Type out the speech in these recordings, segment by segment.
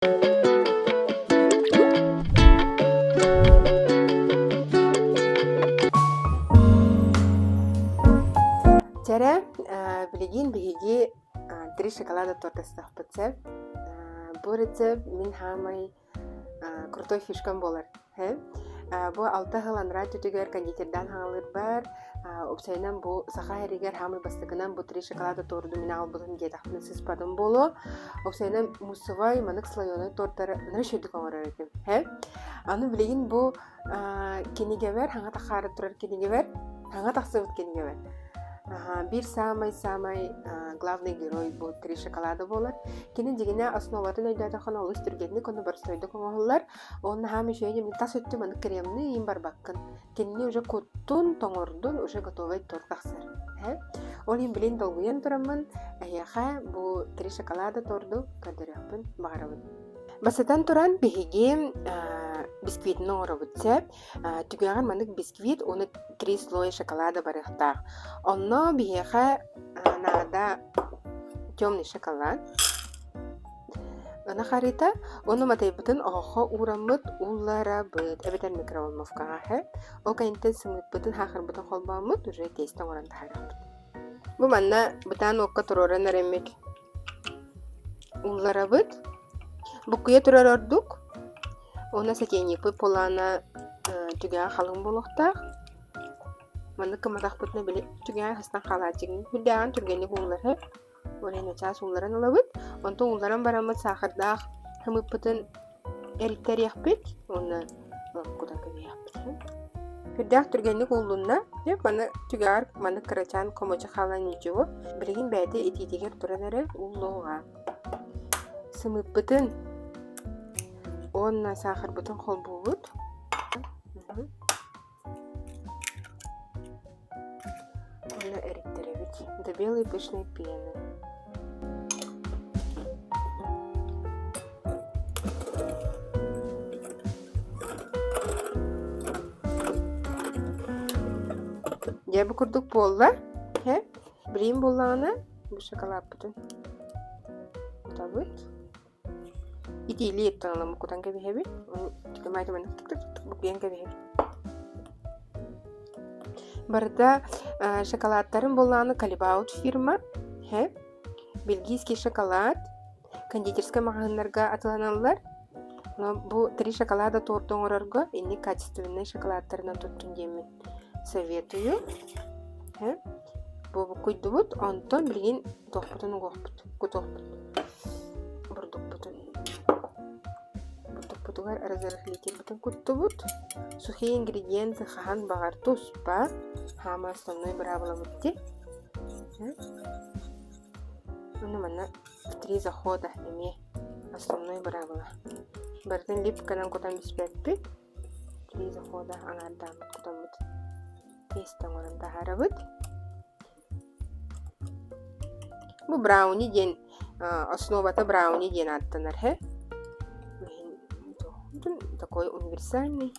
Чэрэ, билигин биһиги три шоколада торт сөп. Бу рецепт мин хаамай крутой фишкам буолар. Бу алта сыл анараа өттүгэр кондитердаан хаҥалыырбар, уопсайынан бу саха сиригэр хаамай бастакынан бу три шоколада торду мин аҕалбытым диэтэхпинэ сыыспатым буолуо. Уопсайынан муссовай манык слоеный тортары ынырык үчүгэйдик оҥорор этим. Аны билигин бу кинигэбэр, хаҥа тахаары турар кинигэбэр, хаҥа тахсыбыт кинигэбэр биир саамай-саамай главный герой бу три шоколада буолар. Кини дьиҥинэ основатын өйдөөтөххүнэ олус түргэнник уонна боростуойдук оҥоһуллар. Уонна хаам үчүгэй диэн тас өттү маннык кремный иин барбаккын. Кинини уже куттун, тоҥордун, уже готовый торт тахсар. Ол иһин билин долгуйан тураммын, эһиэхэ бу три шоколада торду көрдөрүөхпүн баҕарабын. Бастатан туран, биһиги бисквитин оҥоробут сөп. Түгэҕэр маннык бисквит уонна три слоя шоколада барыахтаах. Онно биһиэхэ наада темный шоколад, ынах арыыта уонна матайбытын оһоххо уураммыт уулларабыт эбэтэр микроволновкаҕа сөп. Ол кэнниттэн сымыыппытын, саахарбытын холбооммут уже тесто оҥорон таһаарыахпыт. Бу манна бытаан уокка туруоран эрэммит Уулларабыт. Буккуйа турар ордук. Уонна сэтиэнньикпит полаана түгэҕэ халыҥ буолуохтаах. Маннык кыматахпытына били түгэҕэ сыстан хаалааччыгын үрдээҕин түргэнник уулларар. Уонна начаас уулларан ылабыт. Онтон уулларан бараммыт саахардаах сымыыппытын эриттэриэхпит уонна кутан кэбиһиэхпит. Үрдээх түргэнник ууллунна. Дьэ, маны түгэҕэр маннык кырачаан хомочу хаалан ничего. Билигин бэйэтэ итиитигэр туран эрэ ууллуоҕа. Сымыыппытын уонна саахарбытын холбуубут. Уонна эриттэрэбит. До белой пышной пены. Дьэ бу курдук буолла. Э? Билигин буоллаҕына бу шоколадпытын кутабыт. Итиилии оттон ылан кутан кэбиһэбит. Букуйан кэбиһэбит. Барыта шоколадтарын буоллаҕына Калибаут фирма. Бельгийский шоколад. Кондитерскай маҕаһыыннарга атыланаллар. Бу три шоколада торт оҥорорго инник качественнай шоколадтарынан туттун диэммин советую. Бу буккуйдубут, онтон билигин туохпутун угуохпут, кутуохпут. Бурдукпутун. Бурдукпутугар разрыхлительбытын куттубут. Сухие ингредиенты хаһан баҕар туспа. Хаама основной быраабылабыт дии. Уонна манна в три захода эмиэ основной быраабыла. Барытын липканан кутан биспэппит. Три захода аҥаардааммыт кутаммыт. Тесто оҥорон таһаарабыт. Бу брауни диэн основата брауни диэн ааттанар һэ. Такой универсальный,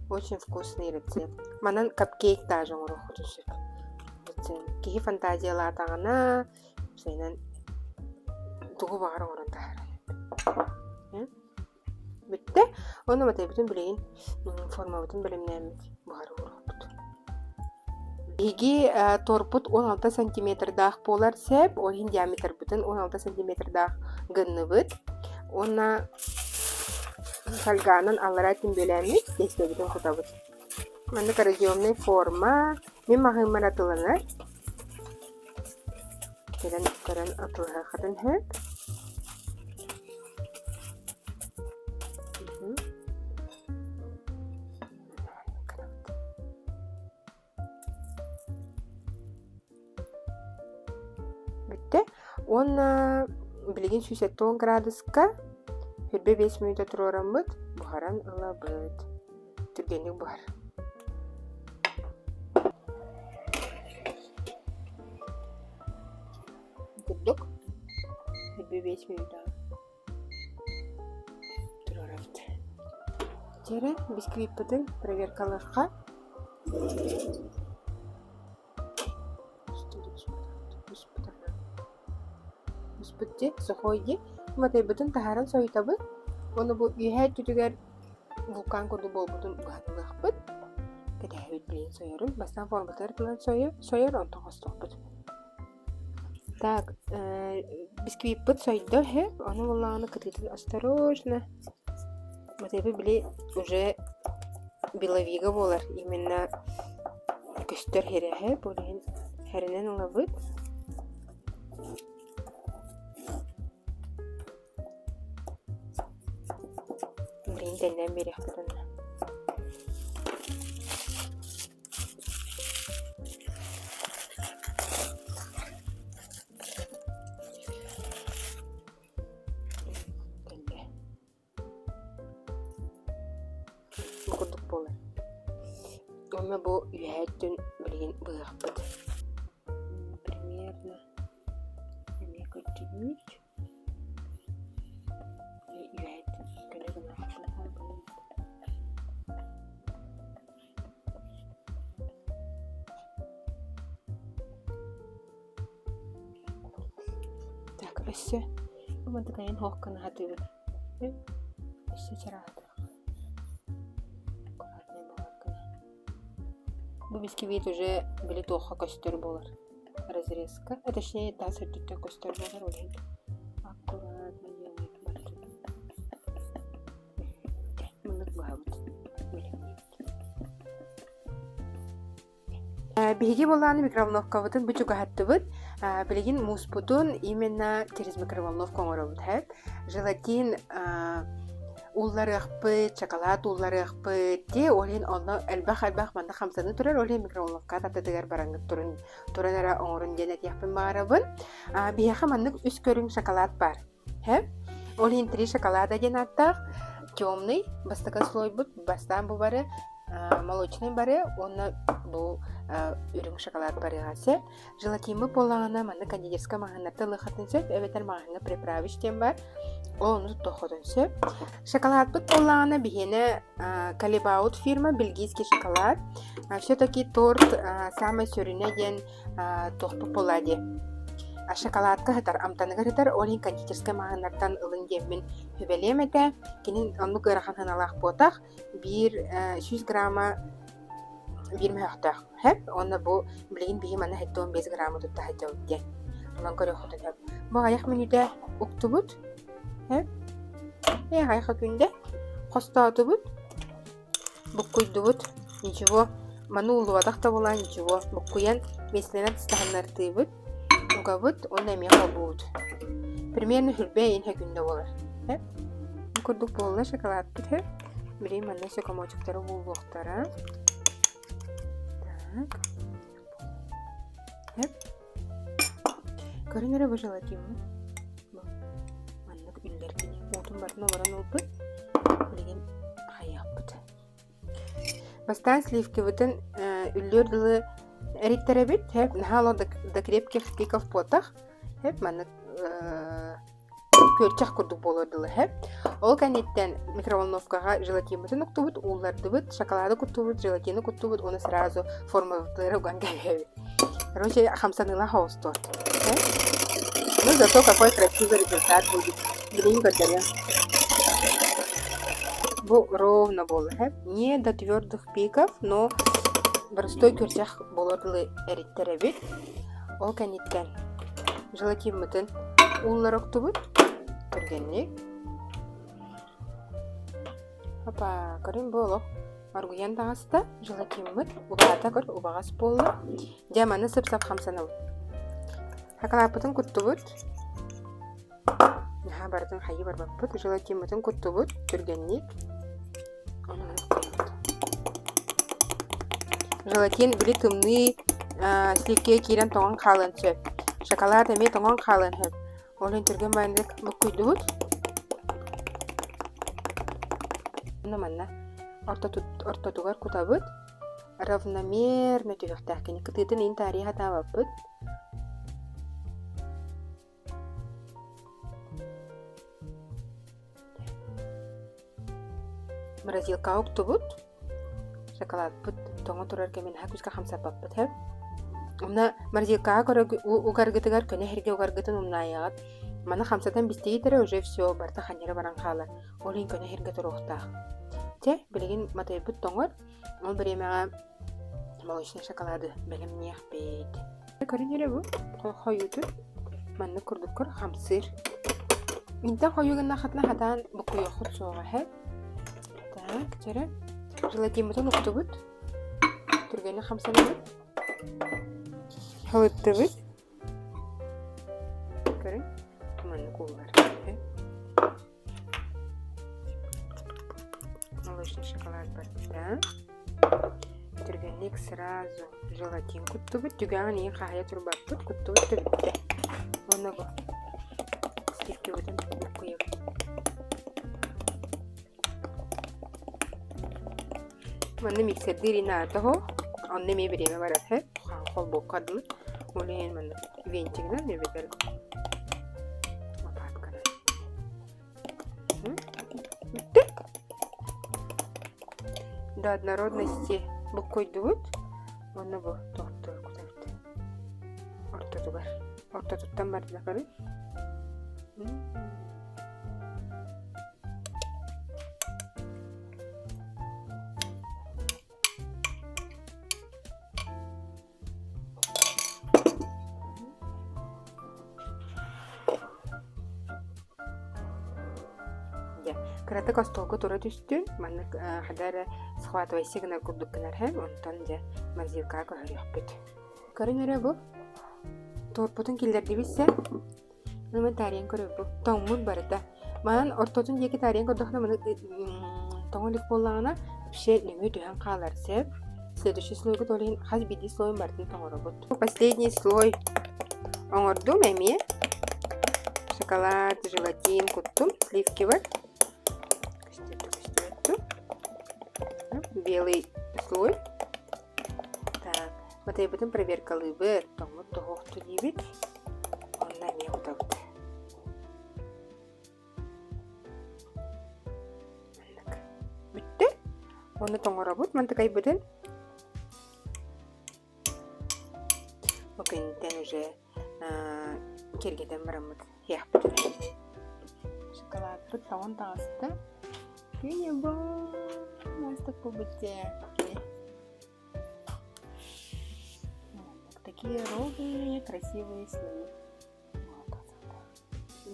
очень вкусный рецепт. Манан капкейк даже оҥоруоххутун сөп. Киһи фантазиялаатаҕына, сайынан тугу баҕар оҥорон таһаарар. Бүттэ. Уонна матайбытын билигин формабытын бэлэмнээммит буһара уруохпут. Биһиги торпут 16 сантиметрдаах буолар сөп, ол иһин диаметрбытын 16 сантиметрдаах гынныбыт. Уонна фольганан аллараа түмбүөлээммит тиэстэбитин кутабыт. Маннык разъемнай форма мин маҕаһыыммар атыланар. Кэлэн көрөн атылыһыаххытын сөп. Бүттэ. Уонна билигин 170 градуска 25 мүнүүтэ туруораммыт буһаран ылабыт. Түргэнник буһар. Курдук 25 мүнүүтэ туруорабыт. Чэрэ бисквиппытын проверкалыахха. Буспут дии, сухой дии. Матайбытын таһааран сойутабыт. Уонна бу үөһээ өттүтүгэр вулкан курдук буолбутун быһатылыахпыт. Кэтэһэбит билигин сойорун. Бастаан форматыгар тылан сойор, сойор онтон хостуохпут. Так, бисквиппыт сойдо үһү, ону буоллаҕына кытыытын осторожно. Матыыбы били уже беловига буолар, именно көстөр хирэһэ, бу иһин хэринэн ылабыт. Билигин тэннээн биэриэхпит онно. Тэннэ. Бу курдук буолар. Уонна бу үөһээ өттүн билигин быһыахпыт. Примерно эмиэ көрдүбүт. Так, өссө мантыкайын хоох гына сатыыбын. Өссө чараатах. Аккуратнай буолар гына. Бу бисквит уже били туохха көстөр буолар. Разрезка, а точнее тас өттүттэн көстөр буолар, ол иһин аккуратно делает барытын. Маннык быһабыт. Биһиги буоллаҕына микроволновкабытын бу чугаһаттыбыт. Билигин мууспутун именно через микроволновка оҥоробут һэ. Желатин уулларыахпыт, шоколад уулларыахпыт дии ол иһин онно элбэх-элбэх манна хамсаныы турар, ол иһин микроволновка аттытыгар бараҥҥыт турун туран эрэ оҥорун диэн этиэхпин баҕарабын. Биһиэхэ маннык үс көрүҥ шоколад баар. Һэ? Ол иһин три шоколада диэн ааттаах темный бастакы слойбут бастаан бу бары молочный бары уонна бу үрүҥ шоколад барыаҕа сөп. Желатиммыт буоллаҕына манна кондитерскай маҕаһыыннарта ылыаххытын сөп эбэтэр маҕаһыыҥҥа приправич диэн баар. Ол ону туттуоххутун сөп. Шоколадпыт буоллаҕына биһиэнэ Калибаут фирма бельгийский шоколад. Все-таки торт самай сүрүнэ диэн туохпут буолла дии. Шоколадка сытар, амтаныгар сытар, ол иһин кондитерскай маҕаһыыннартан ылын диэммин сүбэлиэм этэ. Кини оннук ыарахан сыаналаах буотах. Биир 100 грамма биир мөһөхтөөх. Сөп. Уонна бу билигин биһи манна 75 граммы тутта сылдьабыт диэн. Онон көрүөххүтүн сөп. Бу аҕыйах мүнүүтэ уктубут. Сөп. Ээ аҕыйах күндэ хостоотубут. Буккуйдубут. Ничего. Маны ууллубатах да буолан ничего. Буккуйан миэстэлэрин тыстаһыннартыыбыт. Угабыт уонна эмиэ холбуубут. Примерно хүрбэ эйин күндэ буолар. Сөп. Бу курдук буолла шоколадпыт сөп. Билигин манна өссө комочектары ууллуохтара. Так. Сөп. Көрүн эрэ бу желатиммыт. Бу маннык үллэр кини. Уутун барытын олорон ылбыт. Билигин хайыахпыт. Бастаан сливкабытын үллүөр дылы эриттэрэбит. Сөп. Наһаа олох до крепких пиков буотах. Сөп. Маннык күөрчэх курдук буолуор дылы һэ. Ол кэнниттэн микроволновкаҕа желатиммытын уктубут, ууллардыбыт, шоколады куттубут, желатины куттубут уонна сразу формабытыгар уган кэбиһэбит. Короче, хамсаныылаах оҕус торт. Ну, зато какой красивый результат будет. Билигин көрдөрүөм. Бу ровно буолла һэ. Не до твердых пиков, но простой күөрчэх буолуор дылы эриттэрэбит. Ол кэнниттэн желатиммытын ууллара уктубут. Түргэнник. Опа, көрүн бу олох оргуйан таҕыста. Желатиммыт убаата көр убаҕас буолла. Дьэ маны сып-сап хамсанабыт. Шоколадпытын куттубут. Наһаа барытын хайыы барбаппыт. Желатиммытын куттубут түргэнник. Желатин били тымныы сливкэҕэ киирэн тоҥон хаалыан сөп. Шоколад эмиэ тоҥон хаалыан сөп. Ол иһин түргэн баайдык буккуйдубут. Онно манна ортотугар кутабыт. Равномерно түһүөхтээх кини. Кытыытын иин таарыйа сатаабаппыт. Морозилкаҕа уктубут, шоколадпыт тоҥо турар кэмин наһаа күүскэ хамсаппаппыт һэ. Онно морозилкаҕа көрө угаргытыгар көнө сиргэ угаргытын умнаайаҕыт. Маны хамсатан бистигит эрэ уже все барыта ханньара баран хаалар. Ол иһин көнө сиргэ туруохтаах. Чэ, билигин матайбыт тоҥор. Ол бириэмэҕэ молочный шоколады бэлэмниэхпит. Көрүн эрэ бу хойуутун маннык курдуккар хамсыыр. Интэн хойуу гына хатына хатаан буккуйуоххут суоҕа һэ. Так, чэрэ. Желатиммытын уктубут. Түргэнник хамсанабыт. Халыттыбыт. Көрүҥ, маннык ууллар. Молочный шоколад барда. Түргэнник сразу желатин куттубут. Түгэҕин иин хаһыйа турбаппыт, куттубут да бүттэ. Уонна бу сливкабытын буккуйабыт. Манна миксердиир инаата оһох, онно эмиэ бириэмэ барар һэ, холбуокка дылы. Ол иһин манна венчигинэн эбэтэр лопатканан. Бүттэ. До однородности буккуйдубут. Уонна бу тохтуур кутабыт. Ортотугар. Ортотуттан барда көрүн. Дьэ, кыратык остуолга тура түстүн, маннык хада эрэ схватывайся гынар курдук гынар һэ, онтон дьэ морозилкаҕа көһөрүөхпүт. Көрүҥ эрэ бу, торпутун киллэрдибит сэ, Маны таарыйан көрөрбүт. Тоҥмут барыта. Манан ортотун диэки таарыйан көрдөххүнэ маны тоҥо илик буоллаҕына вообще нөҥүө түһэн хаалар сөп. Следующий слойгут ол иһин хас биирдии слойун барытын тоҥоробут. Последний слой оҥордум эмиэ. Шоколад, желатин куттум, сливки бар. Белый слой. Так, матайбытын проверкалыыбыт. Тоҥмут тоһуохту диибит. Онно эмиэ кутабыт. Маннык. Бүттэ. Ону тоҥоробут мантыкайбытын. Бу күнтэн уже киэргэтэн бараммыт иһиэхпит үһү. Шоколадпыт тоҥон таҕыста. Күнэ бу мастык буолбут дьэ. Такие ровные, красивые слои.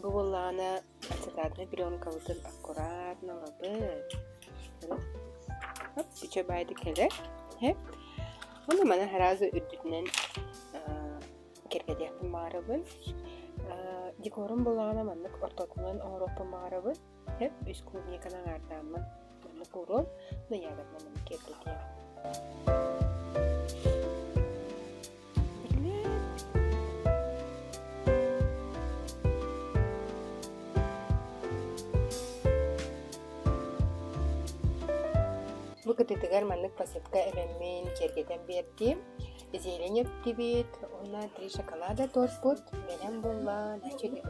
Бу буоллаҕына ацетатнай пленкабытын аккуратно ылабыт. Оп, үчүгэй баайдык кэлэр. Уонна маны сразу үрдүтүнэн кэргэтиэхпин баҕарабын. Декорум буоллаҕына маннык ортотунан оҥоруохпун баҕарабын. Сөп, үс клубниканы аҥаардааммын маннык ууруом, ноябрьынан маннык киэргэтиэм. Бу кытыытыгар маннык посыпка эбэммин киэргэтэн биэрдим. Зелень өттүбүт уонна три шоколада тортпут бэлэм буолла. Начали.